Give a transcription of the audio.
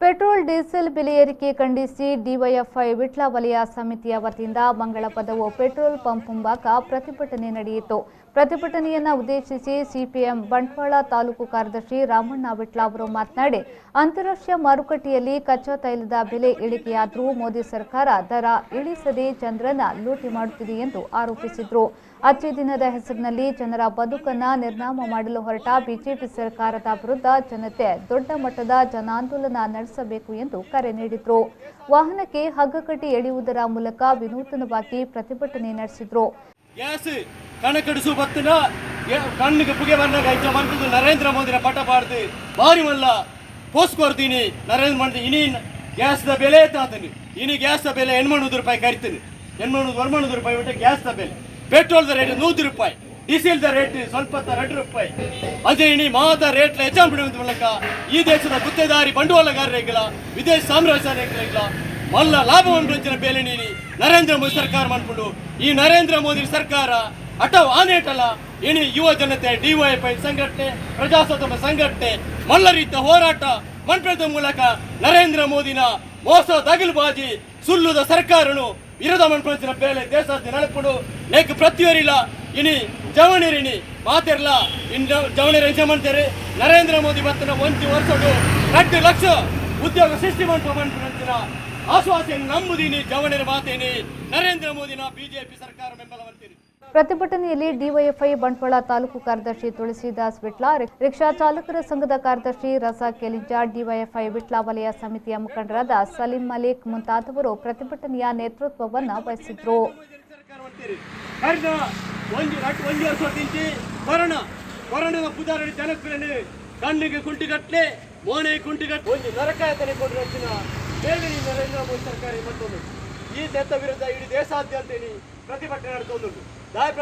Petrol diesel ಬೆಲೆ ಏರಿಕೆ ಖಂಡಿಸಿ ಡಿವೈಎಫ್ಐ ವಿಟ್ಲ ವಲಯ ಸಮಿತಿಯ ವತಿಯಿಂದ ಮಂಗಳಪದವು ಪೆಟ್ರೋಲ್ ಪಂಪ್ ಮುಂಭಾಗ ಪ್ರತಿಭಟನೆ ನಡೆಯಿತು. ಪ್ರತಿಭಟನೆಯನ್ನು ಉದ್ದೇಶಿಸಿ ಸಿಪಿಎಂ ಬಂಟ್ವಾಳ ತಾಲೂಕು ಕಾರ್ಯದರ್ಶಿ ರಾಮಣ್ಣ ವಿಟ್ಲ ಅವರು ಮಾತನಾಡಿ, ಅಂತಾರಾಷ್ಟ್ರೀಯ ಮಾರುಕಟ್ಟೆಯಲ್ಲಿ ಕಚ್ಚಾ ತೈಲದ ಬೆಲೆ ಇಳಿಕೆಯಾದರೂ ಮೋದಿ ಸರ್ಕಾರ ದರ ಇಳಿಸದೆ ಜನರನ್ನ ಲೂಟಿ ಮಾಡುತ್ತಿದೆ ಎಂದು ಆರೋಪಿಸಿದರು. ಅಚ್ಚೆ ದಿನದ ಹೆಸರಿನಲ್ಲಿ ಜನರ ಬದುಕನ್ನು ನಿರ್ನಾಮ ಮಾಡಲು ಹೊರಟ ಬಿಜೆಪಿ ಸರ್ಕಾರದ ವಿರುದ್ಧ ಜನತೆ ದೊಡ್ಡ ಮಟ್ಟದ ಜನಾಂದೋಲನ ನಡೆಸಬೇಕು ಎಂದು ಕರೆ ನೀಡಿದರು. ವಾಹನಕ್ಕೆ ಹಗ್ಗಕಟ್ಟಿ ಎಳೆಯುವುದರ ಮೂಲಕ ವಿನೂತನವಾಗಿ ಪ್ರತಿಭಟನೆ ನಡೆಸಿದರು. ನರೇಂದ್ರ ಮೋದಿನ ಪಟ ಪಾಡ್ದು ಬಾರಿ ಮಲ್ಲ ಪೋಸ್ಟ್ ಕೊಡ್ತೀನಿ. ನರೇಂದ್ರ ಮೋದಿ ಇನಿ ಗ್ಯಾಸ್ದ ಬೆಲೆ ತಾತನಿ, ಇನಿ ಗ್ಯಾಸ್ದ ಬೆಲೆ 800 ರೂಪಾಯಿ ಕರಿತೀನಿ, 800 ರೂಪಾಯಿ ಬಿಟ್ಟು ಗ್ಯಾಸ್ದ ಬೆಲೆ, ಪೆಟ್ರೋಲ್ದ ರೇಟ್ 100 ರೂಪಾಯಿ, ಡೀಸೆಲ್ದ ರೇಟ್ ಸ್ವಲ್ಪ 2 ರೂಪಾಯಿ, ಅದೇ ಇನಿ ಮಾದ ರೇಟ್ ಹೆಚ್ಚಾನ್ ಬಿಡುವ ಮೂಲಕ ಈ ದೇಶದ ಗುತ್ತೇದಾರಿ ಬಂಡವಾಳಗಾರರಿಗಿಲ್ಲ, ವಿದೇಶ ಸಾಮ್ರಾಜ್ಯರಿಗಿಲ್ಲ ಮಲ್ಲ ಲಾಭವನ್ನು ಬೆಲೆ ನೀನಿ ನರೇಂದ್ರ ಮೋದಿ ಸರ್ಕಾರ ಮಾಡ್ಕೊಂಡು ಈ ನರೇಂದ್ರ ಮೋದಿ ಸರ್ಕಾರ ಅಟವ್ ಆನೇಟಲ್ಲ. ಇನಿ ಯುವ ಜನತೆ ಡಿವೈಎಫ್ಐ ಸಂಘಟನೆ, ಪ್ರಜಾಸ್ವಾಮ್ಯ ಸಂಘಟನೆ ಮಲ್ಲ ರೀತಿಯ ಹೋರಾಟ ಮನ್ಪದ ಮೂಲಕ ನರೇಂದ್ರ ಮೋದಿನ ಮೋಸ ದಗಲ್ಬಾಜಿ ಸುಳ್ಳುದ ಸರ್ಕಾರನು ವಿರೋಧ ಮನ್ಪಂಚಿನ ಬೇಲೆ ದೇಶದ ನಡಪಡು ಲೇಖ ಪ್ರತಿಯೊರಿಲ್ಲ. ಇನಿ ಜವಣಿರಿನಿ ಮಾತಿರಲ್ಲ, ಇನ್ನು ಜವಣಿರ ಎಂಚ ಮಾಡ್ತಾರೆ ನರೇಂದ್ರ ಮೋದಿ ಬತ್ತನ 1 ವರ್ಷಡು 2 ಲಕ್ಷ ಉದ್ಯೋಗ ಸೃಷ್ಟಿ ಮನ್ಪಂಚಿನ ಆಶ್ವಾಸನೆ ನಂಬುದೀನಿ ಜವಣಿರ ಮಾತೇನಿ ನರೇಂದ್ರ ಮೋದಿನ ಬಿಜೆಪಿ ಸರ್ಕಾರ ಬೆಂಬಲ ಮಾಡ್ತೀನಿ. ಪ್ರತಿಭಟನೆಯಲ್ಲಿ ಡಿವೈಎಫ್ಐ ಬಂಟ್ವಾಳ ತಾಲೂಕು ಕಾರ್ಯದರ್ಶಿ ತುಳಸಿದಾಸ್ ವಿಟ್ಲ, ರಿಕ್ಷಾ ಚಾಲಕರ ಸಂಘದ ಕಾರ್ಯದರ್ಶಿ ರಜಾ ಕೆಲಿಂಜ, ಡಿವೈಎಫ್ಐ ವಿಟ್ಲ ವಲಯ ಸಮಿತಿಯ ಮುಖಂಡರಾದ ಸಲೀಂ ಮಲಿಕ್ ಮುಂತಾದವರು ಪ್ರತಿಭಟನೆಯ ನೇತೃತ್ವವನ್ನು ವಹಿಸಿದ್ರು. ನರೇಂದ್ರ ಮೋದಿ ಸರ್ಕಾರ ಮತ್ತೊಂದು ಈ ದೇಶ ವಿರುದ್ಧ ಇಡೀ ದೇಶಾದ್ಯಂತ ಪ್ರತಿಭಟನೆ ನಡೆದುಕೊಂಡು.